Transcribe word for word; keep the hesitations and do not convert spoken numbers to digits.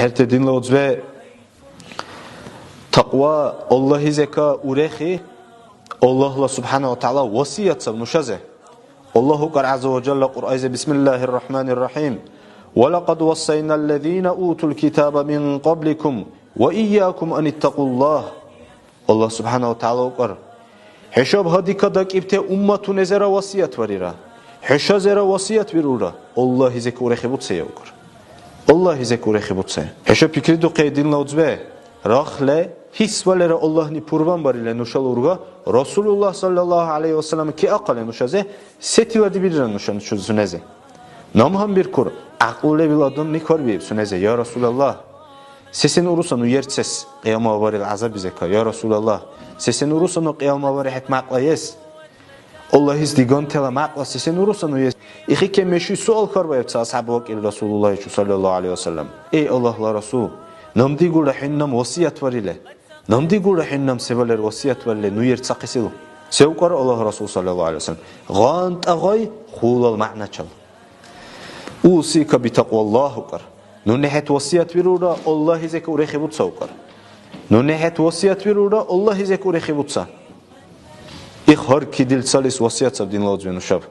ХӀерте динла уцбе, такьва, Аллагьизека урехи, Аллагьла субхӀяна ва тагӀяла васият саб нушазе. Аллагь укӀар гӀязза ва жалла Кьуръайзе: «Бисмиллахир рахманир рахим. Ва лакад вассайна аллазина утул китаба мин кьабликум ва ийякум ан иттакьуллагь». Аллагь субхӀяна ва тагӀяла укӀар: «ХӀушаб гьадика дакӀибти умматунезера васият варира. ХӀушазера васият вирулра. Аллагьизека урехи буцая», укӀар. Аллагьизека урехи буцая. ХӀуша пикридухъе, динла уцбе, рахли гьисвалера Аллагьни пурбан барили нушала урга, Расулуллагь саллаллаху гӀялайхи ва саллям киахъали нушазе, се тиладибирира нуша сунезе? Нам гьанбиркур, гӀякьлу лебил адамли хьарбииб сунезе: «Я Расулаллагь, сесен уруса ну ерцес Кьиямала барил гӀязабизека? Я Расулаллагь, сесен уруса ну Кьиямала бари хӀед мякьлаэс? Аллагьис дигантала мякьла сесен уруса ну ес?» Ихике мешуй суал хьарбаиб ца асхӀяб вакӀил Расулуллагьичу, саллаллаху гӀялайхи ва саллям: «Эй Аллагьла Расул, нам дигулра хӀуни нам васият варили. Нам дигулра хӀуни нам се валер васият варили ну ерцахъесил». Се укӀар Аллагьла Расул, саллаллаху гӀялайхи ва саллям? «ГъантӀа гъай хулал мягӀначал». «Усика битакьваллагь», укӀар. Нуни хӀед васият вирулра, Аллагьизека урехи буца, укӀар. Нуни хӀед васият вирулра, Аллагьизека урехи буца. Их гьар кидил цалис васият саб, динла уцбе, нушаб.